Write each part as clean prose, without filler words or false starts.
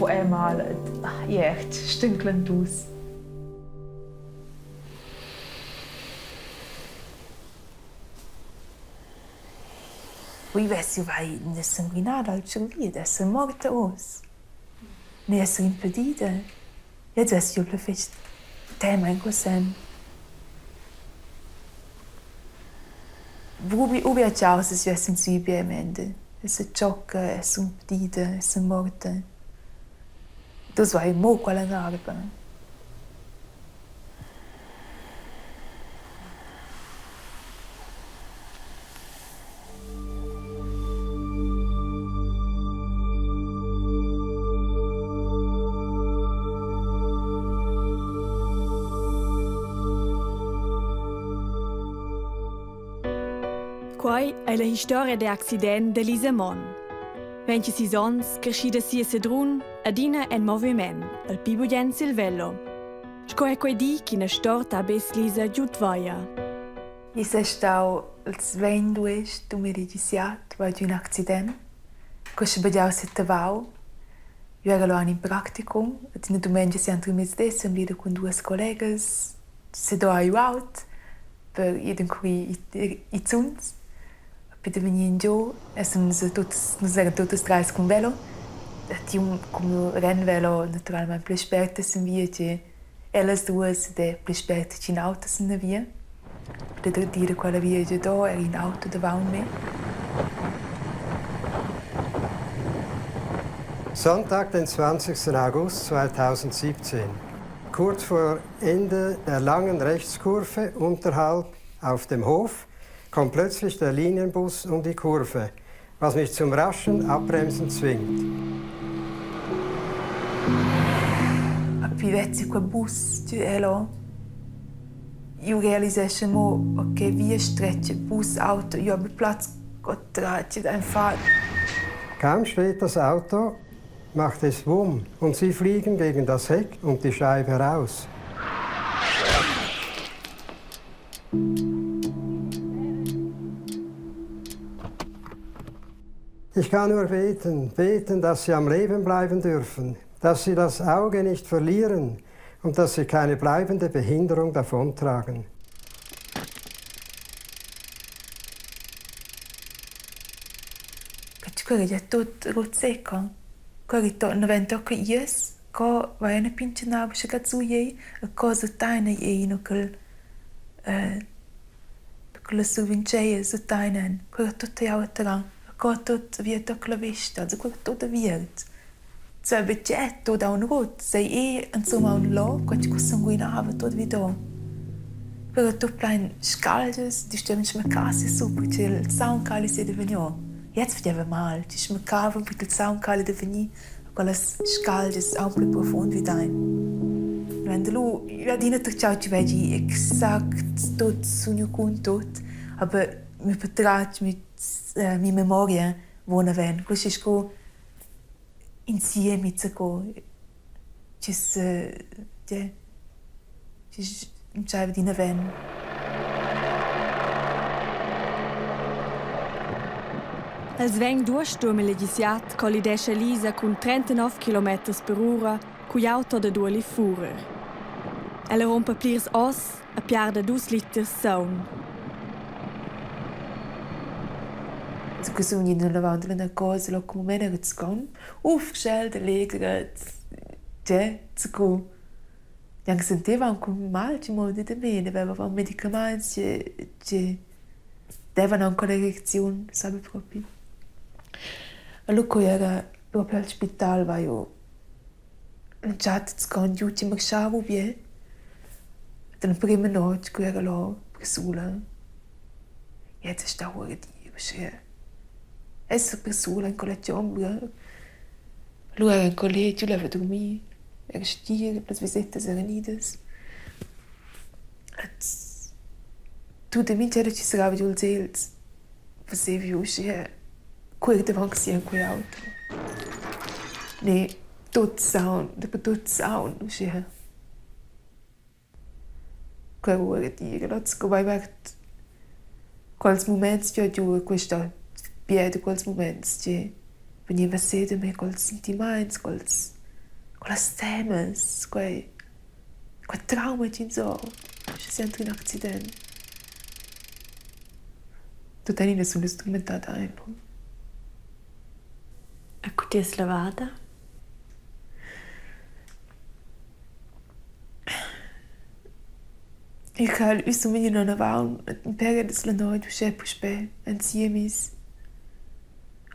Fu è mal ed echt stünclentus. Ui vess jeu vai ina sanguinada al tscharvi ed esser morta uss. Ne esser impedida. Gliez vess jeu pli fetg tema en quei senn. Ubi ubi a causa vessen siu bien mender. Esser tschocca, esser impedida, esser morta. Dus vai mo quella narva. Quai è la historia d'accident d'Elisa Monn. 26 onns creschida si a Sedrun, adina en moviment, al pli bugen sil velo. Sco è quei di ch'ina storta ha bess Lisa giud vaia. I es stau ils 22 2017 vai ün accident. Questa badiau si Tavau. Io era là in practicum ed ina dumengia suentermezdi sun ida cun duas collegas se do aiu aut per ir d'encurir i zuns. Poi da vegnir ingiò essan nus tuts, nus eran tuttas trais cun velo. Ed io cun rennvelo naturalmein pli spert sin via che ellas duas ed è pli spert ch'in auter sin la via. Da dir quella via giu do era in auto davant me. Sonntag, den 20. August 2017. Kurz vor Ende der langen Rechtskurve unterhalb auf dem Hof kommt plötzlich der Linienbus um die Kurve, was mich zum raschen Abbremsen zwingt. Poi vezzi quel bus giu elo. Io realisesce mo ok via stretga, bus, auto, io habe Platz quadrat einfach. Kaum steht das Auto, macht es Wumm und sie fliegen gegen das Heck und die Scheibe raus. Ich kann nur beten, beten, dass sie am Leben bleiben dürfen, dass sie das Auge nicht verlieren und dass sie keine bleibende Behinderung davontragen. Quella è tut rot secca. Quella è tot 90 ies co vai una pincha nava sche cazzu ei e cosa taina ei no quel quella survintscheia sutainen quella tutta autra co tut via toc la vista also quella tut aviert cioè betg tut aun rut sei e insomma un lo co chi sanguinava tut vi do quella tut plein scaldas di steva schmaccassi su perché il saung cali sei devegniu jetzt faceva mal ti schmaccava perché il saung cali devegni quellas scalgias aunc pli profund vi dein. Wenn lu adina tertgau chi vegi exact tut sugnu cun tut, aber mi patratg mit mia memoria vona ven. Quest è sco insieme zaco chi's yeah, chi's entscheiva adina ven. Els vegn duos 2017 collidescha Lisa cun 39 kilometers per ura cugl auto da Ueli Furer. Ella rompa plirs oss e piarda dus liters saung. Questo ogni lavando una cosa, lo come era con aufgestellt, legret, cioè, co Gnanc senteva aunc mal ti mo da me, aveva medicaments che che devan aunc quell'erecziun, sabi propi. Allura cu era propi al spital vai jeu entschet sco giu ti marschava bien. L'emprema notg cu era là persula, jetzt è stau ora di uschè esser persula in quella chombra. Lura era in colleg, leva durmir. Era stgir, las visetas eran idas. Et tut e mintga chi serrava giu ils egls fazevi uschia quei davant sia quei auter. Ne tut saun, dapertut saun uschia. Quei era dir, sco vai vart quels muments che ho giu questa bia da quels muments che vegniva seda me quels sentimaints, quels. Quellas temas, quei quei trauma ch'ins ho, sche sent ün accident. Tuttenina sun ins turmentada aint. E cu ti es lavada? Ich hal üs um in avaunt ün pêr la not uschè puspè insiemis.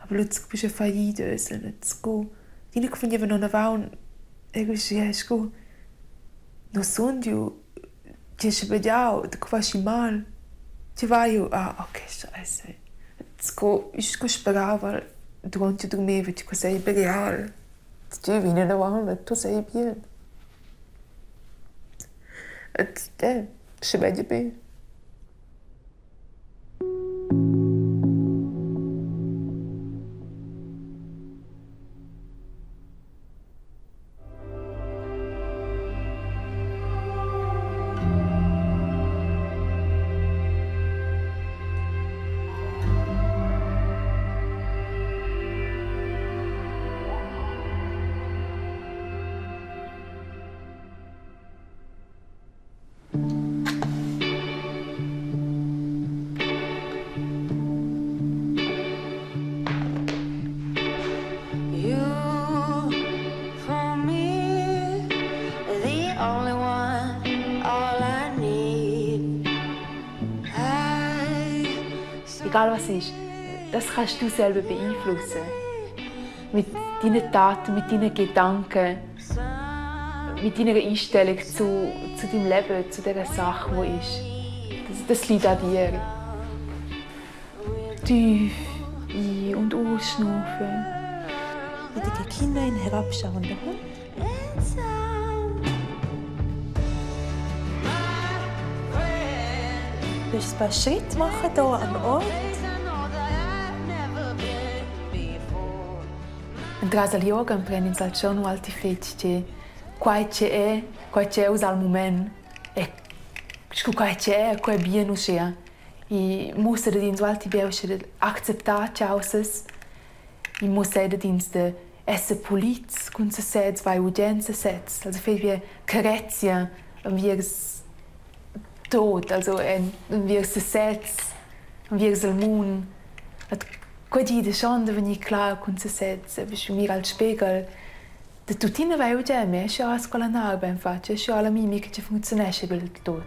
Aber lutz puspè fallida es sco ina che vegniva nanavant era uschè sco nu sun giu tgi schabegiau da quasi mal. Ti vai ju ah okay scheisse. Sco sco sperava durant che durmeva che quei sei real. Ti vegn nanavant tu sei bien. Et eh, schabegia be. Egal was ist, das kannst du selber beeinflussen. Mit deinen Taten, mit deinen Gedanken. Mit deiner Einstellung zu, zu deinem Leben, zu dieser Sache, die ist. Das, das liegt an dir. Tief ein- und ausschnaufen. Mit den Kindern ein herabschauender Hund. Du willst ein paar Schritte machen hier am Ort. Entras al yoga empren ins al schon ualti fetg che quai che è, quai che è uss al mument e sco quai che è, quai è bien uschia. I mussa dad ins ualti bien uschia dad acceptar chaussas, i mussa dad ins da esser pulits cun sesez, vai udiend sesez, also fetg bien carezia enviers tot, also enviers sesez, enviers il mund. Quei di da schon da vegnir clar cun sesez e vegnir al spegel. Da tuttina vai jeu gia mess a scola narba en fatg, sche la mimica che funcziunescha del tut.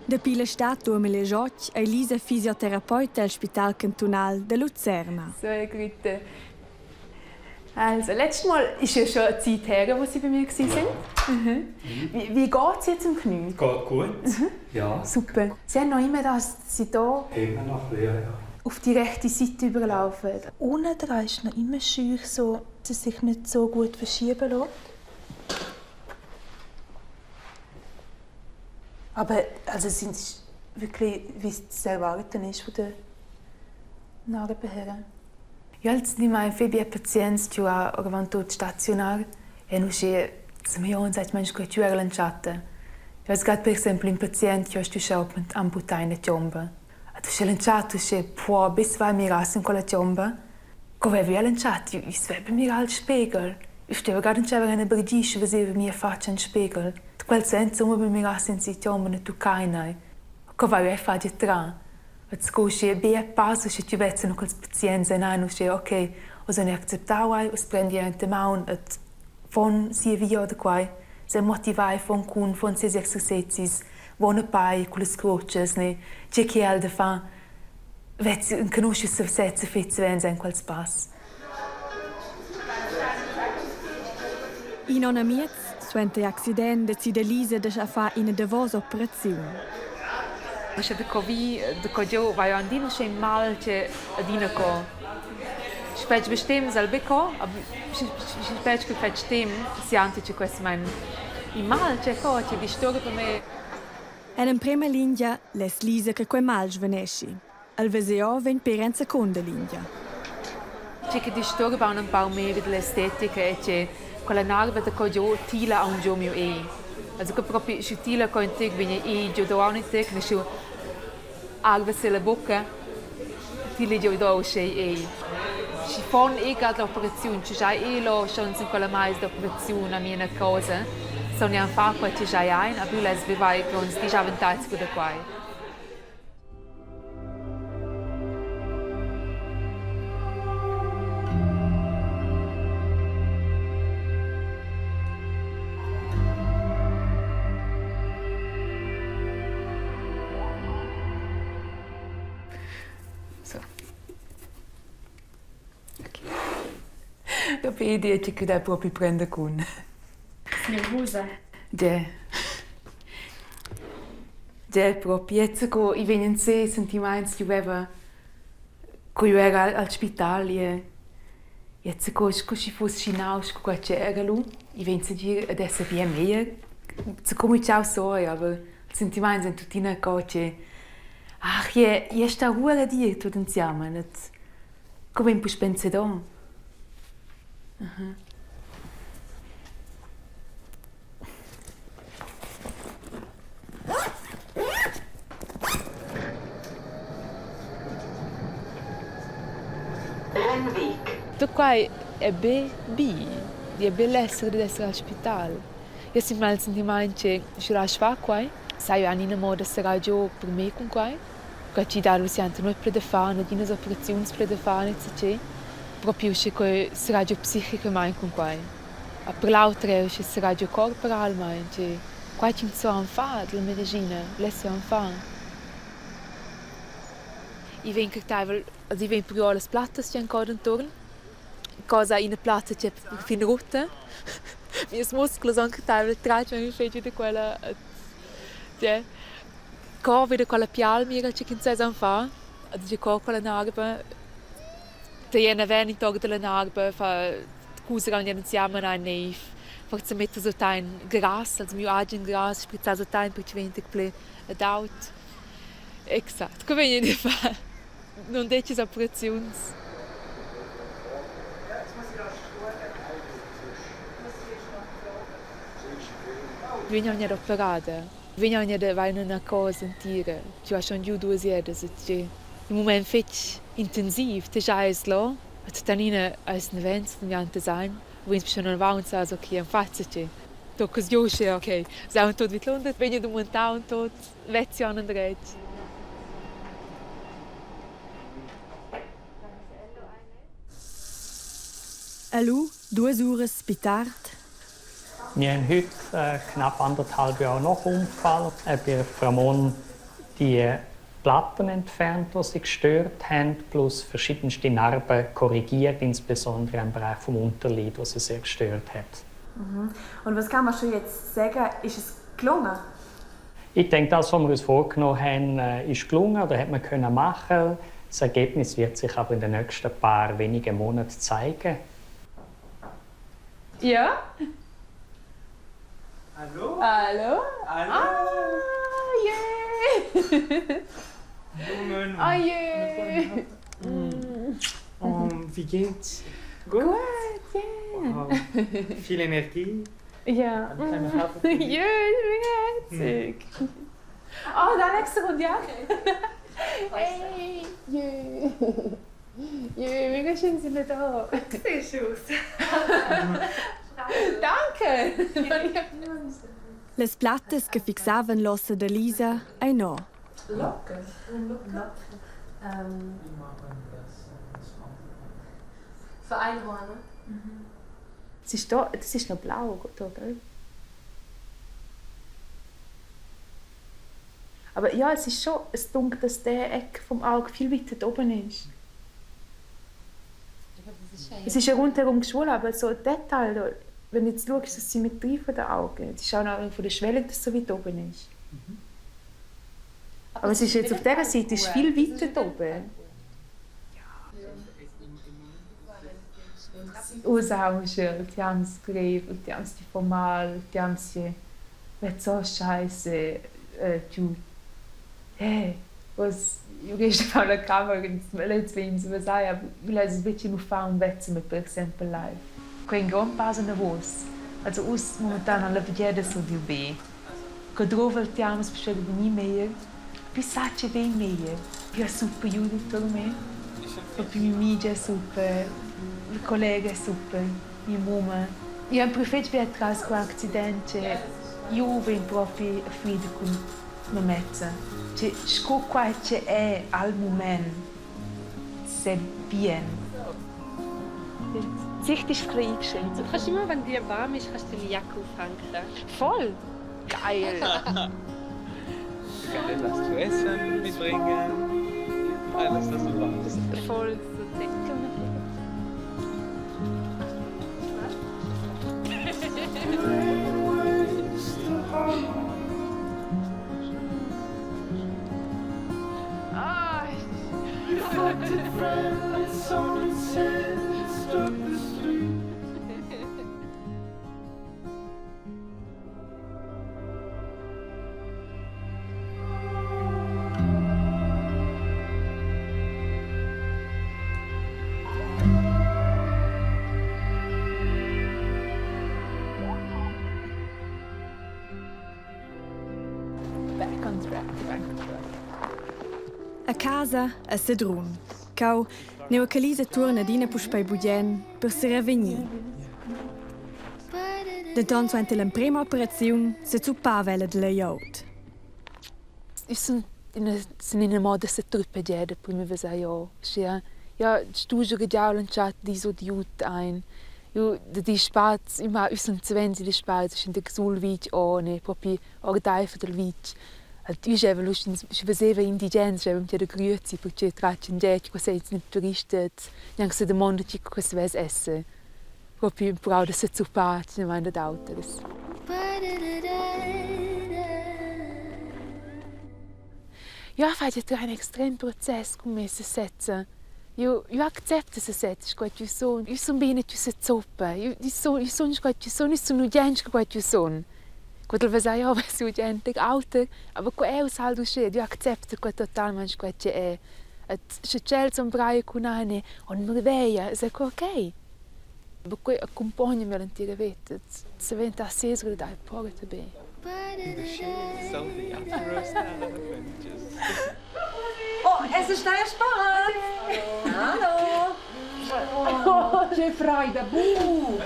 Dapi la stad 2008 ei Lisa fisioterapeuta el spital cantunal da Lucerna. So, Grüte. Also, letztes Mal ist ja schon eine Zeit her, wo Sie bei mir sind. Mhm. Wie, wie geht es jetzt im Knie? Geht gut, mhm. ja. Super. Sie haben noch immer das, Sie hier immer noch, ja, ja. auf die rechte Seite überlaufen. Unten dran ist noch immer schüch, so, dass es sich nicht so gut verschieben lässt. Aber also sind es wirklich, wie es zu erwarten ist von den Narben her. Ja, jetzt nicht mehr viele Patienten, die auch tut stationar e non c'è se sagt Mensch gut l'entschatta. Ja, es gab per esempio un paziente che ha amputare una ciomba. Tu c'è l'entschatta, c'è può bis vai mirasse in quella ciomba. Come vi l'entschatta, io svebe mir al Spiegel. Ich steve gerade in c'era una brigisce, vedeva mia faccia in Spiegel. Quel senza uma mirasse in si ciomba ne tu cainai. Co vai a fare tra? Et sco sche be passo sche ti vezzen quels pazients en ein sche okay, os ne acceptau ai, os prendi ente maun et von sie via da quai, se motivai von cun von ses exercizis, von pai con le croces ne, che che el da fa, vezzi un conosce se sezza fetz vens en quels pass. In onn amiez, suenter accident, decida Lisa da far ina davosa operaziun. Sche da co vi, da co giu vai andina sche mal che adina co. Spetg bestem al be co, spetg che fetg tem sianti che quest mein il mal che co che disturba per me. En emprema lingia less Lisa che quei mal svaneschi. El VSO vegn per en secunda lingia. Tgei che disturba aunc empau mei vid l'estetica ei che quella narva da co giu tila aunc giu miu egl. Also che propi schi tila co in tec vegn ei giu dau aunc in tec, ne schi arva silla bucca tili giu dau uschei egl. Schi fon ei grad l'operaziun, schi schai ei leu schon sin quella meisa d'operaziun a mi ina cosa, son gnanc far quei che schai ein, aber lez veva ei gronds disavantatgs da quei. So. Okay. Dopo idea che dai propi prender cun. Nervosa? Ge. Ge, propi. Jetzt co i vegnan se sentimaints chi veva cu eu era al spital e jetzt co sco schi fuss schi nausch co quai ch'era lu. I vegn segir ad esser bia meglier. Co mütschau so, aber ils sentimaints èn tuttina co che ach je, je sta ruel a dir tut insieme. Et co vegn puspè sedò. Tut quai è be bi, è be l'esser dad esser al spital. Io sun mal sentimaint che schi lasch far quai, sai eu anina moda serrar giò per me cun quai. Quai chi dà Lucian nuot plü da far, naginas operaziuns plü da far, etc. Propi uschè quai sarà giò psichicamaing cun quai. A per l'auter eir schi sarà giò corporalmaing, che quai chi'ns so am far la medicina, less eu am far. I vegn cartaivel, also i vegn pruà las plattas chi han ancora intuorn. Cosa ina plazza che fin rutta. Mias musclas han cartaivel tratg memia fetg vi da quella. Yeah. Co vi da quella pial mira che ch'ins sez aunc fa, tgi co quella narva, tgei ven in toc dalla narva, fa cuser aunc insieme ein neiv, forsa metter sut grass, also miu agen grass sprizzar sut per che vegn pli ad aut. Exact, co vegn ei da far? Non detgas operaziuns. Vegn aunc operada. Vegn aunc da vain üna cosa entira. Ti has schon giu duas jedas e tgi. In mument fetg intensiv, ti giais là e tuttenina eis navens gnanca sein. Vegns schon avaunt sas ok, am fazza tgi. Toccas giu uschè ok, saun tut vidlunder, vegn domuntau tot, vezzi aunc endretg. E lu, duas uras pli tard. Wir haben heute knapp anderthalb Jahre nach Unfall bei Framon die Platten entfernt, die sie gestört haben, plus verschiedenste Narben korrigiert, insbesondere im Bereich vom Unterlid, was sie sehr gestört hat. Mhm. Und was kann man schon jetzt sagen, ist es gelungen? Ich denke, das, was wir uns vorgenommen haben, ist gelungen oder hat man können machen. Das Ergebnis wird sich aber in den nächsten paar wenigen Monaten zeigen. Ja? Hallo? Hallo? Hallo? Ah, yeah! Oh je! Oh, wie geht's? Gut? Gut, yeah! Wow. Viel Energie. Ja. Ein kleiner Hafer. Jö, ich bin herzig. Oh, der Alex kommt ja. Hey, jö. Jö, mega schön sind wir da. Siehst du aus? Danke! Las plattas che fixavan l'ossa da Lisa ein no. Locker. Locker. Ähm, für Einhorn. Es ist da, das ist noch blau, da, gell? Aber ja, es ist schon, es dunkt, dass der Eck vom Auge viel weiter oben ist. Es ist ja rundherum geschwollen, aber so ein Detail, da, wenn du jetzt schaust, das Symmetrie von der Augen, es ist auch noch von der Schwellung, dass es so weit oben ist. Aber es ist jetzt auf dieser Seite ist viel weiter oben. Aushängeschild, die haben es grev und die haben es formal, die haben sie so Scheiße, du, hey, was, Io riesco a fare la camera lez vegn vesair, aber lez betg in uffant vezza per exempel live. Quei è in grond pass enavos. Also uss momentan alla vegliada sul Diu be. Che drova il tiams per vegnir meglier, pli sa che vegn meglier. Io super Judith per me, propi mia amiga è super, la collega è super, mia mumma. Io hem prefetg be atras quei accident che io vegn propi a frida cun mamezza. Che sco quai che è al mument sehr bien. Die Sicht ist ein bisschen eingeschränkt. Du kannst immer, wenn dir warm ist, kannst du deine Jacke aufhängen. Voll! Geil! Wir können dir was zu essen mitbringen. Alles, was du brauchst. Voll. Back on track, back on track. A casa a Sedrun. Cau, nua che Lisa tuorna adina puspei bugen per serevegnir. Denton suenter l'emprema operaziun sezuppava ella dalla glieud. Io sun ina sun ina moda seturpegiada prima vesair jo. Schia, ja stuja giau l'entschatta dis odiut ein. Io da di spaz, io ma io sun savens di spaz, ich in der sul vitg o ne propi ordaifer dal vitg. Ed io steva lu schi veseva indigens, steva tier da Grüezi, perché tratschen detg, qua senza ni turistas, gnanc sedamonda tgi che quei savess esser. Propi empruau da sezuppar atgnamein dad auters. Jeu fetsch era in extrem process cun mei sesezza. Jeu jeu accepta sesezza sco ch'jeu sun. Jeu sun bine ch'jeu sezuppa. Jeu sun jeu sun sco ch'jeu sun, jeu sun ugent sco ch'jeu sun. Quei ch'el vesa jeu vess ugent auter, aber quei eu sal uschè, jeu accepta quei totalmein sco ch'ei è. Et sche tschels han braia cun eine on mirveglia, es è okay. Aber quei accumpogna mia l'entira veta. Saventa sez dai porta be. Oh, es ist dein Spaß! Hallo! Oh, che Freude, buh!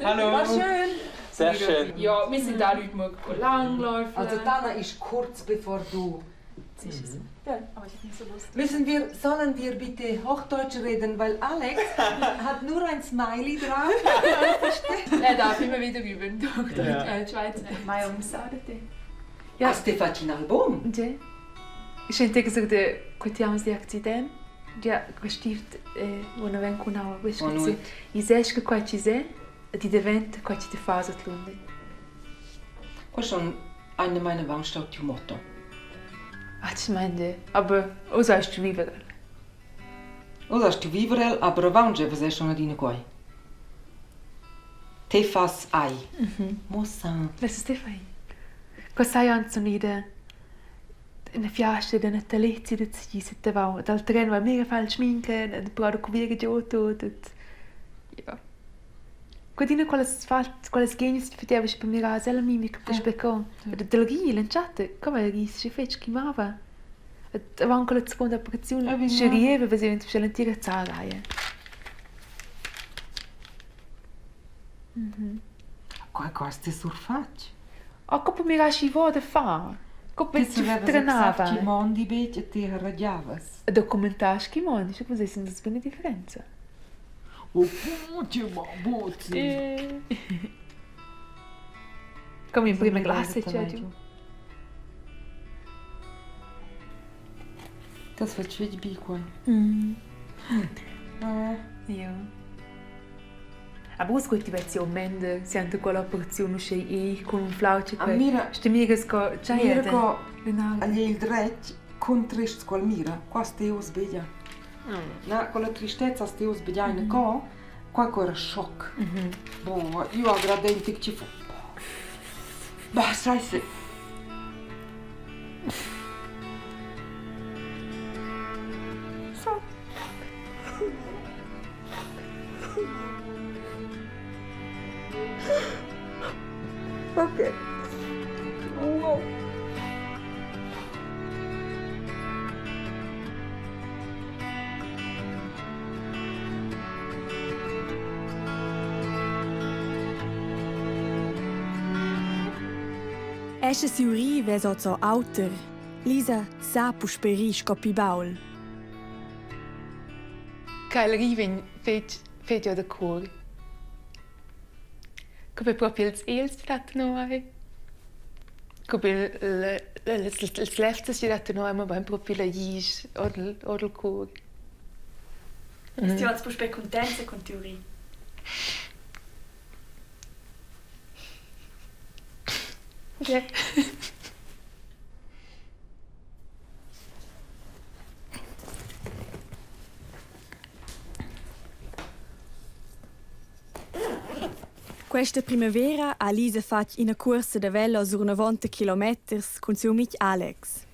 Hallo. War schön. Sehr schön. Ja, wir sind auch heute Morgen langlaufen. Also Dana ist kurz bevor du. Ja, aber ich hab nicht so Lust. Müssen wir, sollen wir bitte Hochdeutsch reden, weil Alex hat nur ein Smiley drauf. Er darf immer wieder üben. Hochdeutsch, Ja. Schweizer. Mai umsadete. Ja. Hast du fatto un album? Ja. Ich hätte gesagt, quotiamo di accident. Ja, questi una vengono a questo. I sesca qua ci se, di diventa qua ci ti fa lunde. Questo è eine meiner Veranstaltungen Motto. Ach, ich meine, aber o sagst du vivere? O sagst du viverel, aber avanti, was è schon adina quai. Te fas ai. Mossa. Das ist fai. Cosa sai anzunida? Una fiasta da natalizia da ci se va dal treno va mega falsch schminken e pro da cuvire giotto tut. Ja. Quadina quelles fat quelles genius ti faceva per mirar sella mimica puspè co. Da del ri l'entschatta, come ri si fetg chimava. Avant che la seconda operazione si rieva faceva l'entira zaraia. Qua questo è surfatg. Oh, come mirar si vo da far. Come ci trenava. Ti mondi bec e te radiavas. A documentar chi mondi, sche così sind das eine differenza. Oh, butti, Come in prima classe, cioè giù. Das wird schwierig bi qua. Ja. Aber us gut diversi mende, si hanno quella operazione usce e con un flauce A mira- Ste sco, c'hai Mira co Leonardo. agli il dretg con trist qual mira, qua steo sbeglia. Na, con la tristezza steo sbeglia in co, qua co era shock. Boh, io agradente che ci fu. Bah, sai se. Okay. Wow. Esce siu ri vess oz auter. Lisa sa puspei rir sco pli baul. Quel ri vegn fetg fetg giu da cor. Come propi ils els dattan ei. Come ils lefzes chi dattan ora, mabain propi la glisch or dal or dal cor. Ti oz puspei cuntenza cun tiu ri? Yeah. Questa primavera ha Lisa fatg ina cuorsa da velo sur 90 kilometers cun siu amitg Alex.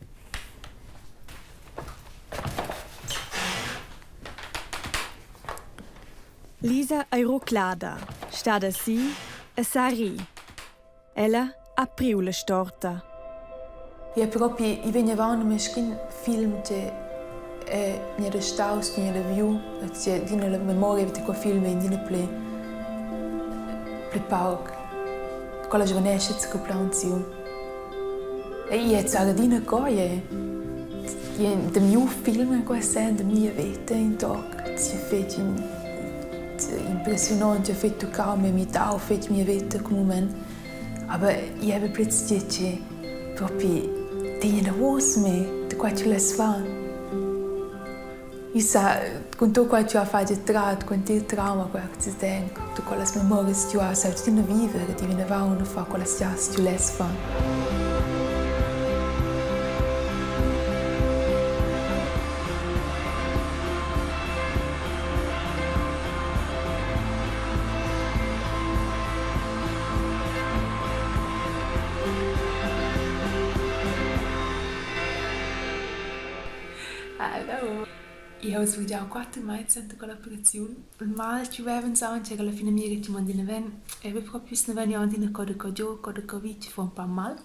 Lisa ei ruclada, stada si e sa ri. Ella ha priu la storta. Ja propi, i vegn avant mintgin film che è gnir restaus, gnir viu, che adina la memoria di quel film è adina pli pli pauc. Quella svanesce sco plaunsiu. E io sag adina co je de miu film in quel sen, de mia veta in toc, si fetg impressionant, ha fetg tuccau mia mità, ho fetg mia veta quel mument. Aber i aveva plötzlich che propi tegna davos me da qua chi less far. I sa, cun tut quai ch'jeu ha fatg trat, cun il trauma quei accident, cun tut quellas memorias ch'jeu ha, sai tuttina viver ed ir vinavon a far quellas chasas ch'jeu less far. Hallo. Ich habe svigliau quatter mais suenter quell'operaziun. Il mal chi vevan aunc era la finamira chi mandina ven. Era propi uss ven jau adina co da co giu, co da co vi, chi fa un pa mal.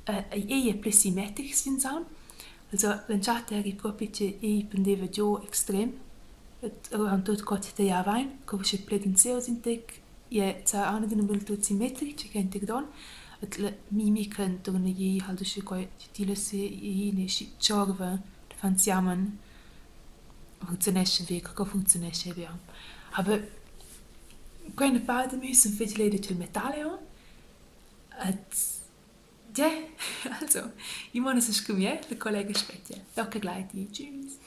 Ei è pli simmetric sin saun. Also l'entschatta eri propi che ei pendeva giu extrem. Et han tut co chi tagliava aint, co schi pled in seus in tec. Je sa aunc adina buca tut simmetric, che in tec donn. Et la mimica enturn igl halt uschè quai chi tila si i schi tschorva fan siamen funcziunescha wirklich, co funcziunescha bien. Aber quei ina part da nus sun fetg leda ch'il metal è Et ja, also, ich muss es scuvier, la collega spetga. Tocca gleich, tschüss.